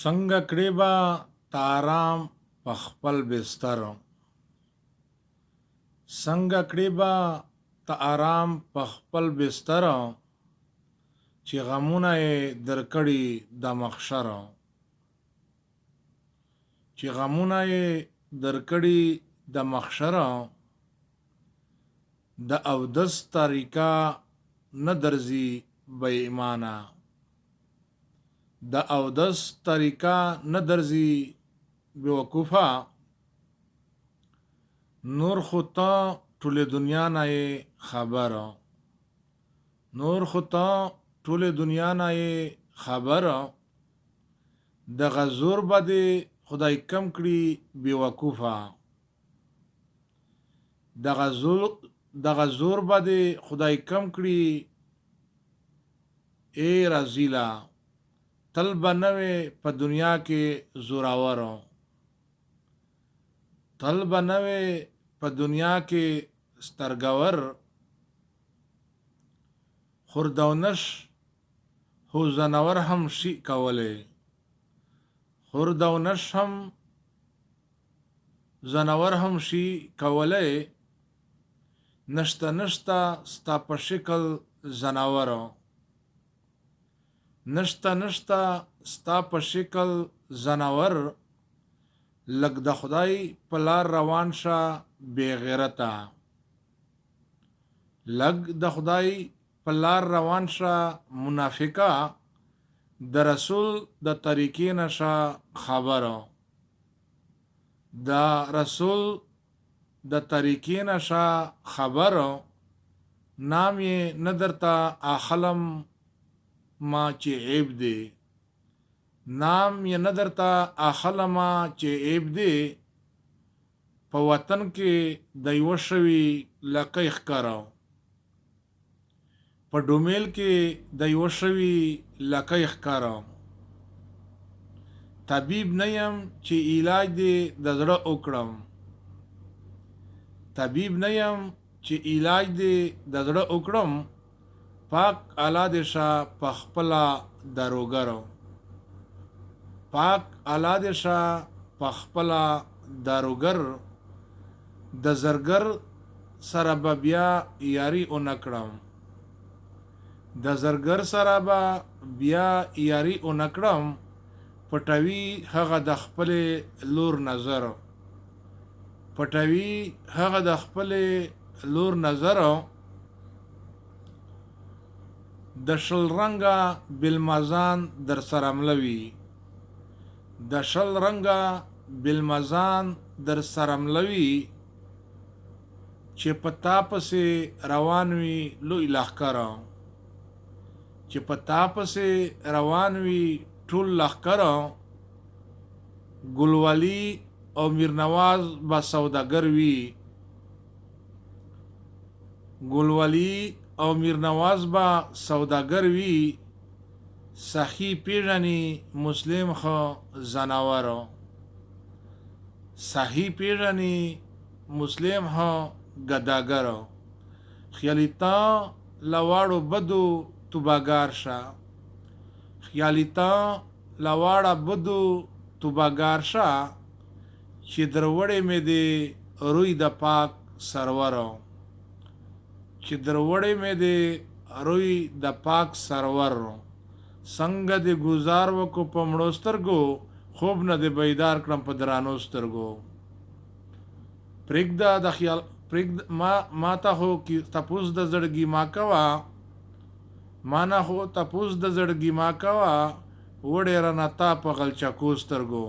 څنګه کړې به ته آرام په خپل بستر. څنګه کړې به ته آرام په خپل بستر چې غمونه یې درکړي د مخشر. چې غمونه یې درکړي د مخشر. د اودس طریقه نه درځي بې ایمانه. د اودس طریقه نه درځي بیوقوفه. نور خو ته ټولې دنیا نه یې خبر. نور خو ته ټولې دنیا نه یې خبر. دغه زور به دې خدای کم کړي بیوقوفه. دغه زور دغه زور به دې خدای کم کړي اې رزیله تل به نه وې په دنیا کې زوراور. تل به نه وې په دنیا کې سترګور. خوردونش هو ځناور هم شي کولی. خوردونش هم ځناور هم شي کولی. نشته نشته ستا په شکل ځناور. نشته نشته ستا په شکل ځناور. لږ د خدای په لار روان شه بې غیرته. لږ د خدای په لار روان شه منافقه. د رسول د طریقې نه شه خبر. د رسول د طریقې نه شه خبر. نام یې نه درته اخلم ما چې عیب دی. نام یې نه درته اخلمه چې عیب دی. په وطن کې د یوه شوي لکۍ ښکر. په ډومیل کې د یوه شوي لکۍ ښکر. طبیب نه یم چې علاج دې د زړه وکړم. طبیب نه یم چې علاج دې د زړه وکړم. پاک اعلی دې شه په خپله داروګر. پاک اعلی دې شه په خپله داروګر. د زرګر سره به بیا یاري اونه کړم. د زرګر سره به بیا یاري اونه کړم. پټوي هغه د خپلې لور نظر. پټوي هغه د خپلې لور نظر. د 20 رنګه بلمزان درسره مله وي. د 20 رنګه بلمزان درسره مله وي. چې په تا پسې روان وي لوی لښکر. چې په تا پسې روان وي ټول لښکر. ګل ولي او میرنواز به سوداګر وي. ګل ولي او میرنواز به سوداګر وي. سخي پیژني مسلم ښه ځناور. سخي پیژني مسلم ښه ګداګر. خیالي ته له واړو بدو توباګار شه. خیالي ته له واړه بدو توباګار شه. چې دروړې مې دې روی د پاک سرور. چې دروړې مې دې روی د پاک سرور. څنګه دې ګوزار وکړو په مړو سترګو. خوب نه دې بیدار کړم په درانو سترګو. پرېږده د خیال پرېږده ما ما ته خو کی تپوس د زړګي ما کوه. ما نه خو تپوس د زړګي ما کوه. وړې رانه تا په غلچکو سترګو.